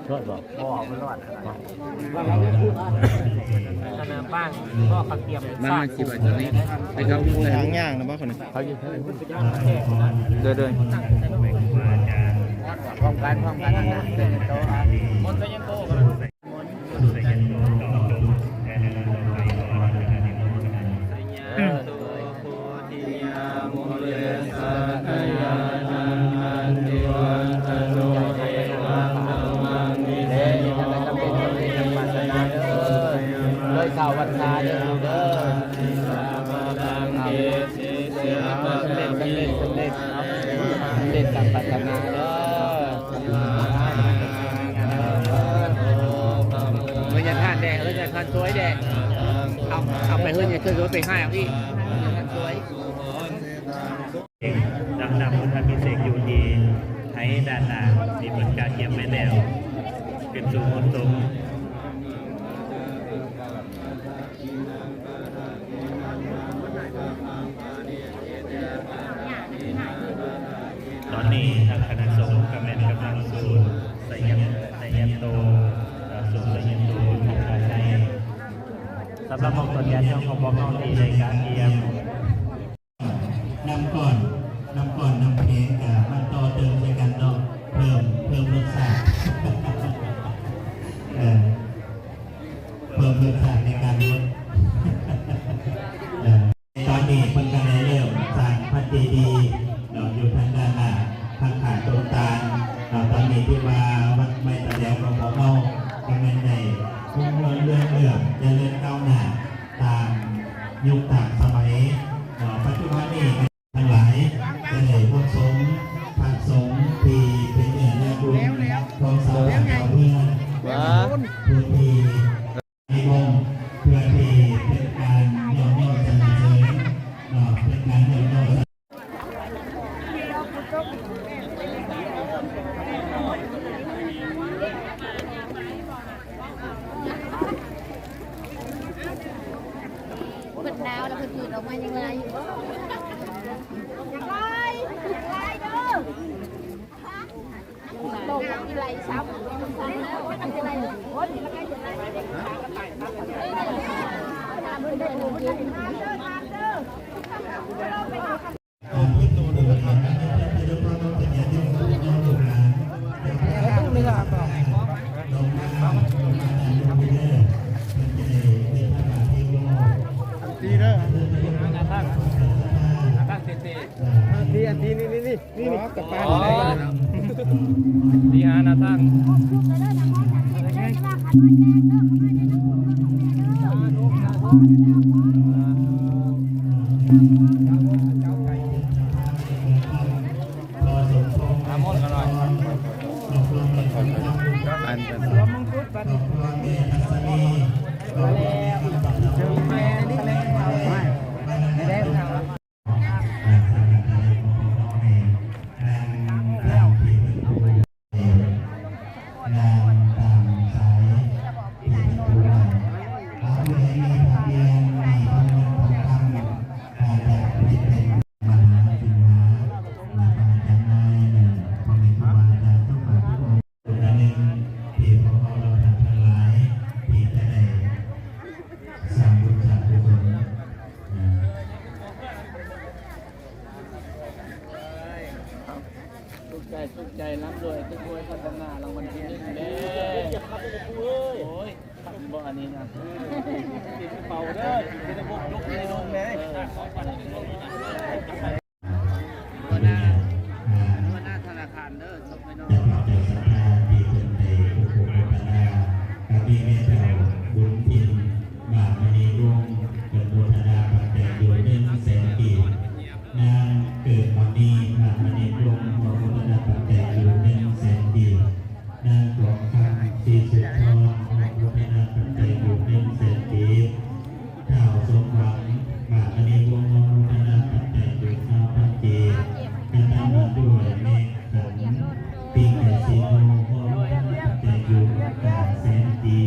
ຮອດບໍ່? ບໍ່ ບໍ່ຮອດ. ສະໜາມບ້ານ ກໍເຂົາກຽມ ມັນ ມັນຊິວ່າຈັ່ງໃດ? ໄປເຂົາຢູ່ໃສ? ທາງຍ່າງນະບໍ່ຄົນນີ້? ເຂົາຢູ່ໃສ? ເດີ ເດີ ພ້ອມກັນ ພ້ອມກັນ. ເລີຍເຂົ້າວັນຊາເດີລູກເດີ. ສຳເລັດ ສຳເລັດ ສຳເລັດ ສຳເລັດດັ່ງປາດຖະໜາເດີ. ເອີ ເຮືອນຍາທ່ານແດ່ ເຮືອນຍາທ່ານສວຍແດ່. ເອົາ ເອົາໄປເຮືອນຍາທ່ານສວຍ ໄປຫາເອົາອີກ ເຮືອນຍາທ່ານສວຍ. ລຳດັບພຸດທະພິເສກຢູ່ທີ່ໄທດ້ານໜ້າ ທີ່ເພິ່ນກະກຽມໄວ້ແລ້ວ ຂຶ້ນສູ່ໂຮນສົງ. ຕອນນີ້ທາງຄະນະສົງກະແມ່ນກຳລັງສູດໄຊຍະ ໄຊຍະໂຕ ເອີ ສູດໄຊຍະໂຕທາງດ້ານໃນ. ສຳລັບພວກຕົນຍາດໂຍມຂອງພວກເຮົາທີ່ໄດ້ກະກຽມ ນ້ຳກ້ອນ ນ້ຳກ້ອນ ນ້ຳແຂງກະມາຕໍ່ເຕີມໃສ່ກັນເນາະ ເພີ່ມ ເພີ່ມລົດຊາດ ເອີ ເພີ່ມລົດຊາດໃນການລົດ ເອີ ຕອນນີ້ເພິ່ນກະໄດ້ເລີ່ມສ້າງພະເຈດີເນາະ ຢູ່ທາງດ້ານໜ້າ ທາງຂ້າງຕົ້ນຕານເນາະ. ຕອນນີ້ຖືວ່າວັດໄມ້ຕາແຫຼວຂອງພວກເຮົາກະແມ່ນໄດ້ຮຸ່ງເຮືອງເລື່ອງເລື່ອມ ຈະເລີນກ້າວໜ້າ ຕາມຍຸກຕາມສະໄໝເນາະ. ປັດຈຸບັນນີ້ທັງຫຼາຍຈະໄດ້ບົວງສົງພະສົງທີ່ເປັນເນື້ອນາບຸນຂອງຊາວບ້ານຊາວເມືອງ ຜູ້ທີ່ນິມົນ ເພື່ອທີ່ເປັນການຍ້ອງຍໍສັນລະເສີນເນາະ ເປັນການຍ້ອງຍໍ ເພິ່ນໜາວແລ້ວເພິ່ນອື່ນອອກມາຍັງຫຼາຍຢູ່ບໍ່? ຍັງຫຼາຍ ຍັງຫຼາຍເດີ. ໂຕກະຊິໄລ່ຊ້ຳ ໂອ້ຍ ມັນກະຊິໄລ່ ອັນຕີເດີ ໜ້າທາງ ໜ້າທາງເສດໆ ອັນຕີ ອັນຕີ ນີ້ ນີ້ ນີ້ ນີ້ ນີ້ ກະປານ ອໍ ນີ້ຫາໜ້າທາງ. ອັນ ນາງຕາມສາຍທີ່ເພິ່ນປູໄວ້ ຖ້າຜູ້ໃດມີທະບຽນ ມີທອງເງິນທອງຄຳ ອາດຈະເຮັດເປັນມະຫາສິງຫາ ແລະ ພະອາຈານນາຍ ແລະ ພໍ່ແມ່ຄູບາອາຈານທຸກພາກທຸກອົງ. ສ່ວນອັນໜຶ່ງທີ່ພວກເຮົາເຫຼົ່າທ່ານທັງຫຼາຍທີ່ຈະໄດ້ສ້າງບຸນສ້າງກຸສົນນະ. ສຸກໃຈ ສຸກໃຈ ລ່ຳລວຍ ຖືກຫວຍ ພັດທະນາ ລາງວັນທີໜຶ່ງເດີ. ໂອ້ຍ ຄັກບໍ່ອັນນີ້ນະ ເປົ່າເດີ ຊິໄດ້ບົກຍົກໃນລົງເດ້. ຫົວໜ້າ ຫົວໜ້າທະນາຄານເດີ ສົບໄປເນາະ. ຈາກຄວາມໃຈສັດທາທີ່ເພິ່ນໄດ້ອຸປະໂມທະນາ ກະມີແມ່ເຖົ້າບຸນທິນ ມາກມະນີວົງ ເພິ່ນໂມທະນາປັດໄຈຢູ່ໜຶ່ງແສນກີບ. ນາງເກີດມະນີ ມາກມະນີວົງ ຂໍໂມທະນາປັດໄຈຢູ່ໜຶ່ງແສນກີບ. ນາງກອງຄຳ ສີສຸນທອນ ຂໍໂມທະນາປັດໄຈຢູ່ໜຶ່ງແສນກີບ. ທ້າວສົມຫວັງ ມາກມະນີວົງ ຂໍໂມທະນາປັດໄຈຢູ່ຊາວພັນກີບ. ກະຕາມມາດ້ວຍແມ່ຂັນ ປີກໄກ່ສີໂນ ຂໍໂມທະນາປັດໄຈຢູ່ຫ້າແສນກີ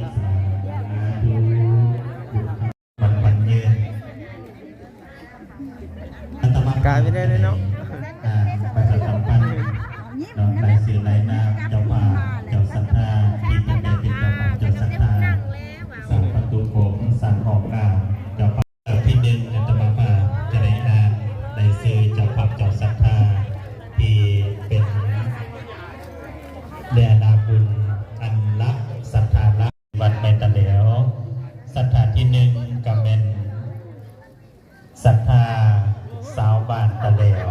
ບ. ສາທຸ ບຸນຄຳ ບັນບັນຍືນ. ອາດຕະມາພ ກາຍໄປໄດ້ເລີຍເນາະ ອ່າ ປະຊາສຳພັນເນາະ ລາຍຊື່ລາຍນາມເຈົ້າພາບເຈົ້າສັດທາ ທີ່ເພິ່ນໄດ້ເປັນເຈົ້າພາບເຈົ້າສັດທາ ສ້າງປະຕູໂຂງ ສ້າງຫ້ອງນ້ຳ ເຈົ້າພາບ ເຈົ້າທີໜຶ່ງ ອາດຕະມາພາບຈະໄດ້ອ່ານລາຍຊື່ເຈົ້າພາບເຈົ້າສັດທາ ທີ່ເປັນເລອະນາບຸນອັນລັກສັດທາລາວ ວັດແມ່ຕາແຫຼວ. ສັດທາທີໜຶ່ງກໍແມ່ນ ສັດທາຊາວບ້ານຕາແຫຼວ,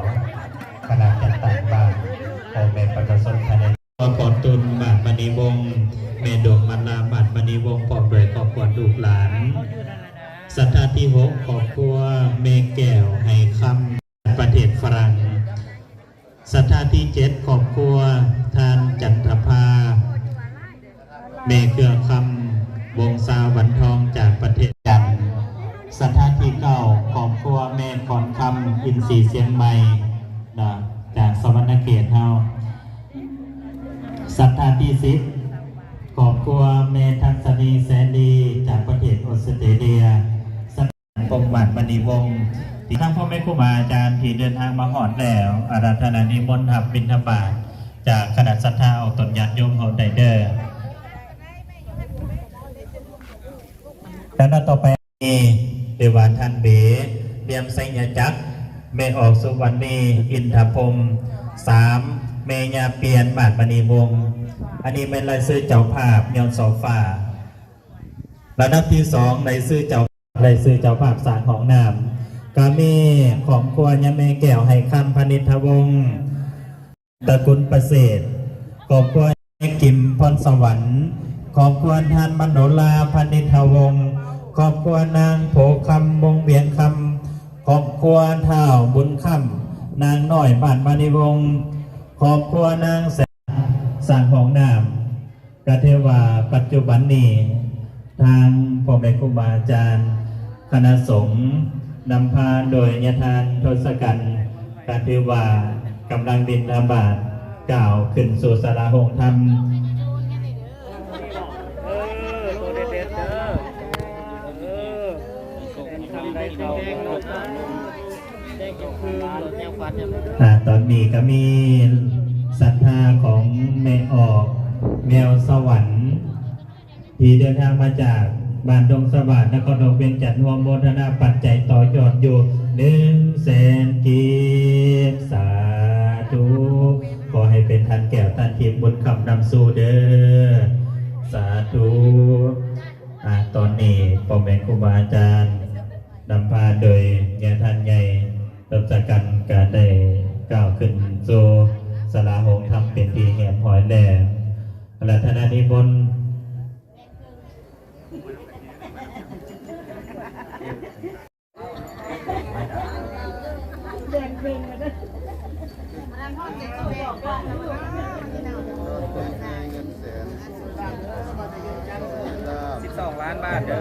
ຄະນະຈັດຕັ້ງບ້ານ, ພໍ່ແມ່ປະຊາຊົນພາຍໃນ ຄອບຄົວ ພໍ່ຕຸນ ບ້ານມະນີວົງ, ແມ່ດົງ ມາລາ ບ້ານມະນີວົງ ພ້ອມດ້ວຍຄອບຄົວລູກຫຼານ. ສັດທາທີຫົກ ຄອບຄົວແມ່ແກ້ວ ໄຫຄຳ ປະເທດຝຣັ່ງ. ສັດທາທີເຈັດ ຄອບຄົວທ່ານ ຈັນທະພາ ແມ່ເຄືອຄຳ ວົງຊາວັນທອງ ຈາກປະເທດຈັນ. ສັດທາທີເກົ້າ ຄອບຄົວແມ່ຄອນຄຳ ອິນຊີຊຽງໃໝ່ ເນາະ ຈາກສະຫວັນນະເຂດເຮົາ. ສັດທາທີສິບ ຄອບຄົວແມ່ທັດສະນີ ແສນດີ ຈາກປະເທດອົດສະເຕຣເລຍ. ພົມ ບ້ານມະນີວົງ ທີ່ທາງພໍ່ແມ່ຄູບາອາຈານທີ່ເດີນທາງມາຮອດແລ້ວ ອາລາທະນານິມົນຮັບບິນທະບາດຈາກຄະນະສັດທາອອກຕົນຍາດໂຍມເຮົາໄດ້ເດີ. ລຳດັບຕໍ່ໄປນີ້ ເດວ່າທ່ານເບ ລຽມໄຊຍະຈັກ ແມ່ອອກ ສຸວັນນີ ອິນທະພົມ ສາມ ແມ່ຍາປ່ຽນ ບ້ານມະນີວົງ. ອັນນີ້ແມ່ນລາຍຊື່ເຈົ້າພາບຍ້ອນໂຊຟາ. ລຳດັບທີສອງ ລາຍຊື່ເຈົ້າ ລາຍຊື່ເຈົ້າພາບສ້າງຫ້ອງນ້ຳ ກະມີຄອບຄົວຍາແມ່ແກ້ວ ໄຫຄຳ ພະນິດທະວົງ ຕະກຸນປະເສດ, ຄອບຄົວຍາແມ່ກິມ ພອນສະຫວັນ, ຄອບຄົວທ່ານມະໂນລາ ພະນິດທະວົງ, ຄອບຄົວນາງໂພຄຳ ວົງວຽງຄຳ, ຄອບຄົວທ້າວບຸນຄຳ ນາງນ້ອຍ ບ້ານມະນີວົງ, ຄອບຄົວນາງແສງ ສ້າງຫ້ອງນ້ຳ. ກະຖືວ່າປັດຈຸບັນນີ້ ທາງພໍ່ແມ່ຄູບາອາຈານ ຄະນະສົງ ນຳພາໂດຍຍາທ່ານທົດສະກັນ ກະຖືວ່າກຳລັງບິນທະບາດກ້າວຂຶ້ນສູ່ສາລາໂຮງທຳ. ອ່າ ຕອນນີ້ກະມີສັດທາຂອງແມ່ອອກ ແວວສະຫວັນ ທີ່ເດີນທາງມາຈາກບ້ານດົງສະຫວາດ ນະຄອນຫຼວງວຽງຈັນ ຮ່ວມໂມທະນາປັດໄຈຕໍ່ຍອດຢູ່ໜຶ່ງແສນກີບ. ສາທຸ ຂໍໃຫ້ເປັນທານແກ້ວທານທິບ ບຸນຄຳນຳສູ່ເດີ. ສາທຸ. ອາ ຕອນນີ້ພໍ່ແມ່ຄູບາອາຈານ ນຳພາໂດຍຍາທ່ານໃຫຍ່ ທົດສະກັນ ກະໄດ້ກ້າວຂຶ້ນສູ່ສາລາໂຮງທຳເປັນທີ່ຮຽບຮ້ອຍແລ້ວ. ອາລາທະນານິມົນ. ສິບສອງລ້ານບາດເດີ.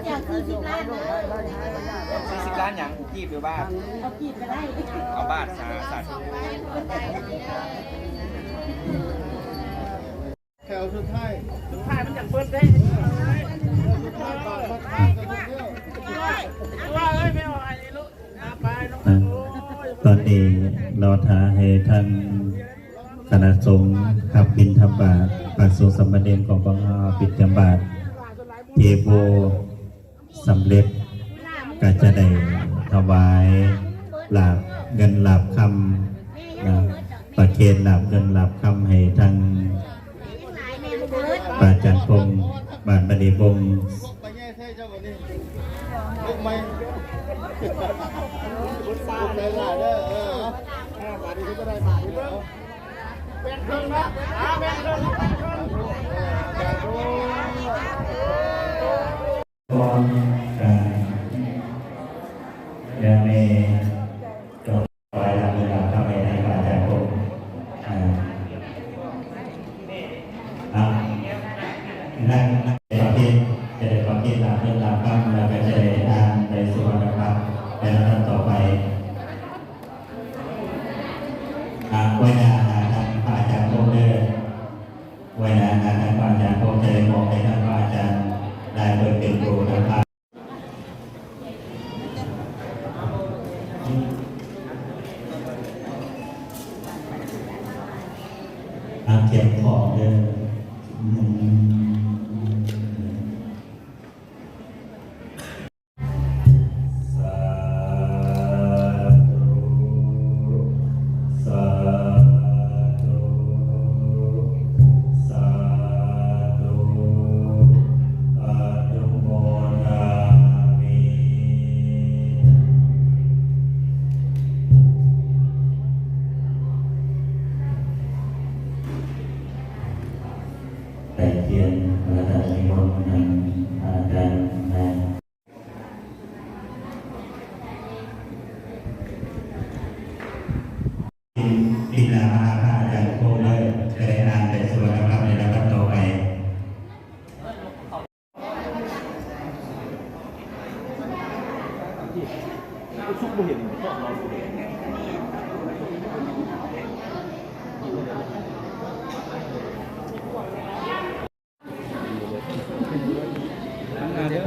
ຈາກສີ່ສິບລ້ານນະ. ສີ່ສິບລ້ານຫຍັງ? ກີບຫຼືບາດ? ເອົາກີບກະໄດ້. ເອົາບາດສາ. ສາທຸ. ແຖວສຸດທ້າຍ ສຸດທ້າຍມັນຢາກເບິດເດ້. ຕອນນີ້ລໍຖ້າໃຫ້ທ່ານຄະນະສົງຮັບບິນທະບາດ, ພະສົງສາມະເນນຂອງພວກເຮົາບິນທະບາດ ເທໂວ ສຳເລັດ ກະຈະໄດ້ຖວາຍລາບເງິນລາບຄຳນະ, ປະເຄນລາບເງິນລາບຄຳໃຫ້ທາງພະອາຈານພົມ ບ້ານມະນີວົງ. ກ່ອນການແນວໃນຕໍ່ໄປ ຫຼັງເວລາທຳໃຫ້ທ່ານພະອາຈານພົມ ອ່າ ອ່າ ນັກ ນັກປະເພດ ຈະໄດ້ປະເພດລາບເງິນລາບຄຳ ແລ້ວກໍຈະໄດ້ອ່ານໃບສຸວັນນະບັດໃນລຳດັບຕໍ່ໄປ. ອ່າ ໄວ້ໜ້າຫາທ່ານພະອາຈານພົມເດີ. ໄວ້ໜ້າຫາທ່ານພະອາຈານພົມ ຈະໄດ້ມອບໃຫ້ທ່ານພະອາຈານໄດ້ເປີດເປັນຜູ້ນຳພາ. ສຸກບໍ່ເຫັນ ຊອກເຮົາ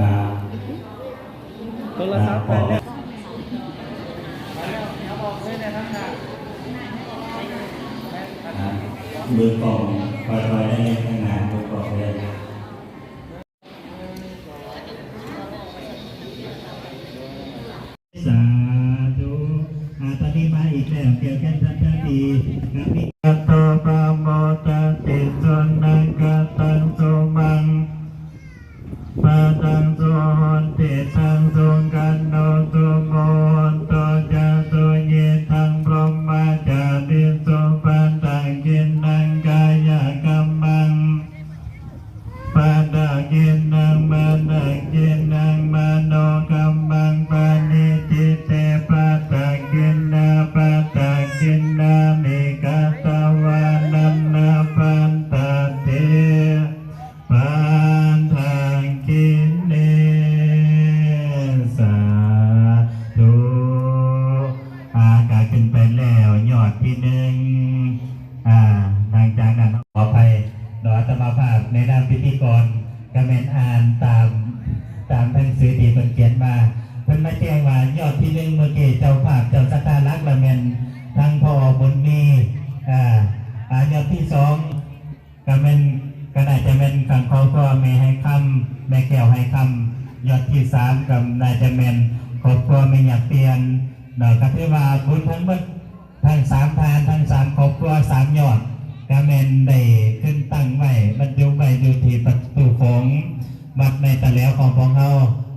ອ່າ ໂທລະສັບ ອ່າ ອ່າ ເບິ່ງກ້ອງ ຄ່ອຍໆ ໄດ້ທາງໜ້າ ເບິ່ງກ້ອງເດີ. ສາທຸ ອາ ຕອນນີ້ມາອີກແລ້ວ ແກ້ວແກ່ນ ສັນທະດີ ກັບ ກະໂຕ ປະໂມດຕະຕິ ສຸນັງຄະຕັງ ສຸມັງ ປະທັງ ສຸໂຫຕິຕັງ ສຸຂັນໂຕ ສຸມຸຫຸນໂຕ ຈະ ສຸຍິທັງ ບຣມມະຈາລີ ສຸ ປະດັກຂິນນັງ ກາຍະກັມມັງ ປະດັກຂິນນັງ ວະຈີ ກຳມັງ ມະໂນກຳມັງ ປະນິທິ ເຕ ປະດັກຂິນນາ ປະດັກຂິນນານິ ກະຕະວາ ນັນນະ ພັນຕະເຕ ປັດຖະກິເນ ສາທຸ ອາ ກະຂຶ້ນໄປແລ້ວຍອດທີໜຶ່ງ ອາ ຫຼັງຈາກນັ້ນ ຂໍອະໄພເນາະ ອາດຕະມາພາບໃນນາມພິທີກອນ ກະແມ່ນອ່ານຕາມ ຕາມໜັງສືທີ່ເພິ່ນຂຽນມາ ເພິ່ນມາແຈ້ງວ່າຍອດທີໜຶ່ງ ເມື່ອກີ້ເຈົ້າພາບເຈົ້າສັດທາຫຼັກລະແມ່ນທັງພໍ່ບຸນມີ ອາ ອາ ຍອດທີສອງ ກະແມ່ນ ກະໜ້າຈະແມ່ນທາງຄອບຄົວແມ່ໄຮຄຳ ແມ່ແກ້ວໄຮຄຳ ຍອດທີສາມ ກະໜ້າຈະແມ່ນຄອບຄົວແມ່ຍາປ່ຽນເນາະ ກະຖືວ່າບຸນທັງໝົດ ທັງສາມທ່ານ ທັງສາມຄອບຄົວ ສາມຍອດ ກະແມ່ນໄດ້ຂຶ້ນຕັ້ງໄວ້ ບັນຈຸໄວ້ຢູ່ທີ່ປະຕູໂຂງວັດໃນຕະແຫຼວຂອງພວກເຮົາ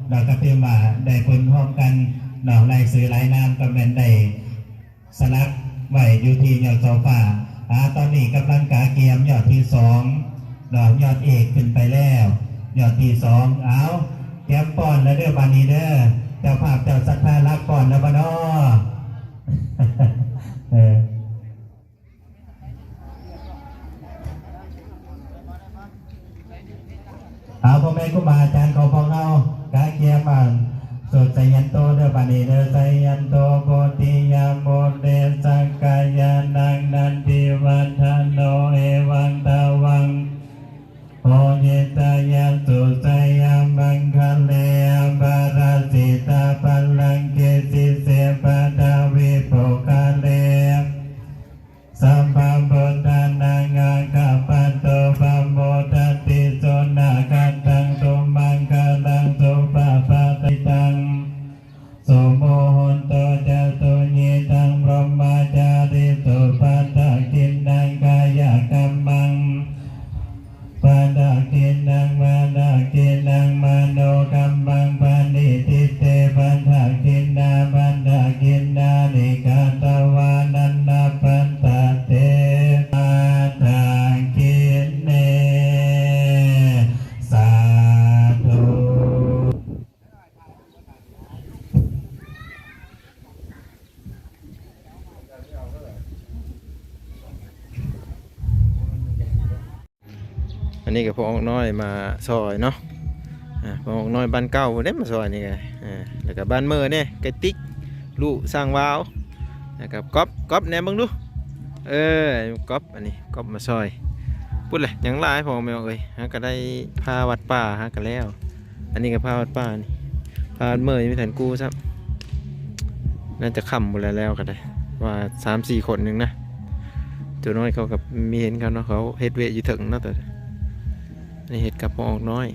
ເນາະ ກະຖືວ່າໄດ້ບຸນຮ່ວມກັນເນາະ ລາຍຊື່ລາຍນາມກະແມ່ນໄດ້ ສະຫຼັກໄວ້ຢູ່ທີ່ຍອດໂຊຟາ ອາ ຕອນນີ້ກຳລັງກະກຽມຍອດທີສອງເນາະ ຍອດເອກຂຶ້ນໄປແລ້ວ ຍອດທີສອງ ເອົາ ກຽມປ້ອນແລ້ວເດີ ບາດນີ້ເດີ ເຈົ້າພາບເຈົ້າສັດທາຫຼັກປ້ອນແລ້ວບໍ່ນໍ? ເອີ ເອົາ ພໍ່ແມ່ຄູບາອາຈານຂອງພວກເຮົາ ກະກຽມ ອ່າ ສູດໄຊຍັນໂຕເດີ ບາດນີ້ເດີ ໄຊຍັນໂຕ ໂພທິຍະ ມູເລ ສັກກາຍານັງ ນັນທິວັດທະໂນ ເອວັງ ຕະວັງ ໂພຫິຕາຍະ ສຸໄຊຍະ ມັງຄະເລ ອະປະລາຊິຕາ ພະລັງເກ ສິເສ ປະທະວີ ໂພຄະເລ ສັບພະພຸດທານັງ ອາຄາປະໂຕ ປະໂມດຕະຕິ ສຸນາຄະຕັງ ສຸມັງຄະລັງ ສຸປະພາຕະ ທິຕັງ ສຸມຸຫຸນໂຕ ຈະ ສຸຍິທັງ ບຣມມະຈາລີ ສຸ ປະດັກຂິນນັງ ກາຍະກັມມັງ ປະດັກຂິນນັງ ວະດັກຂິນນັງ ມະໂນກຳມັງ ປະນິທິ ເຕ ປະດັກຂິນນາ ປະດັກຂິນນານິ ກະຕະວາ ນັນນະ ພັນຕະເຕ ປະດັກຂິນເນ ສາທຸ. ອັນນີ້ກໍພໍ່ອອກນ້ອຍມາຊ່ອຍເນາະ ອາ ພໍ່ອອກນ້ອຍບ້ານເກົ່າພຸ້ນເດ້ມາຊ່ອຍນີ້ກໍ ອາ ແລ້ວກໍບ້ານເມີແດ່ ກະຕິກ ລູກຊ່າງວາວ ແລ້ວກໍກັອບ ກັອບແດ່ເບິ່ງດູ ເອີ ກັອບ ອັນນີ້ກັອບມາຊ່ອຍ ພຸ້ນແຫຼະ ຍັງຫຼາຍພໍ່ແມ່ເອີຍ ຫາກໍໄດ້ພາວັດປ່າ ຫາກໍແລ້ວ ອັນນີ້ກໍພາວັດປ່ານີ້ ພາວັດເມີຍັງບໍ່ທັນກູ້ຊ້ຳ ໜ້າຈະຄ່ຳພຸ້ນແຫຼະ ແລ້ວກໍໄດ້ ວ່າສາມສີ່ຄົນໜຶ່ງນະ ຕົວນ້ອຍເຂົາກໍມີເຫັນເຂົາເນາະ ເຂົາເຮັດວຽກຢູ່ເທິງເນາະ ຕົວນີ້ເຮັດກັບພໍ່ອອກນ້ອຍ.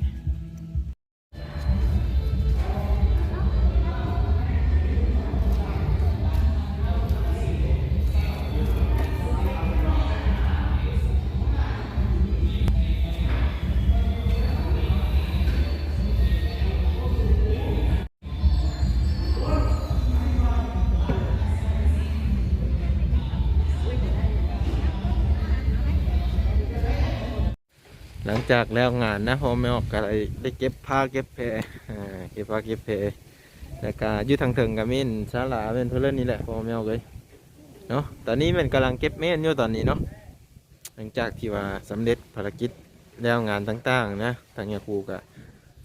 ຫຼັງຈາກແລ້ວງານນະ ພໍ່ແມ່ອອກກໍໄດ້ ໄດ້ເກັບຜ້າເກັບແພ ເກັບຜ້າເກັບແພ ແລ້ວກະຢູ່ທາງເທິງກະແມ່ນສາລາ ແມ່ນເພິ່ນນີ້ແຫຼະ ພໍ່ແມ່ອອກເອີຍເນາະ. ຕອນນີ້ແມ່ນກຳລັງເກັບແມ່ນຢູ່ຕອນນີ້ເນາະ ຫຼັງຈາກທີ່ວ່າສຳເລັດພາລະກິດແລ້ວງານຕ່າງໆນະ ທາງຍາຄູກະ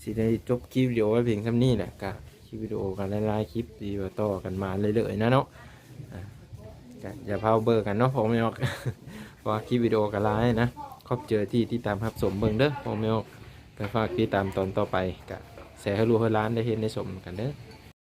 ຊິໄດ້ຈົບຄລິບວິດີໂອໄວ້ພຽງສ່ຳນີ້ແຫຼະ ກະ ວິດີໂອກັນຫຼາຍໆຄລິບທີ່ວ່າຕໍ່ກັນມາເລື້ອຍໆນະເນາະ. ອ່າ ກະຢ່າພາວເບື່ອກັນເນາະພໍ່ແມ່ອອກ ເພາະວ່າຄລິບວິດີໂອກໍຫຼາຍນະ. ຂອບໃຈທີ່ຕິດຕາມຮັບຊົມເບິ່ງເດີ້ພໍ່ແມ່ອອກ. ກໍຝາກຕິດຕາມຕອນຕໍ່ໄປ ກະແຊໃຫ້ລູກໃຫ້ຫຼານໄດ້ເຫັນໄດ້ຊົມນຳກັນເດີ້.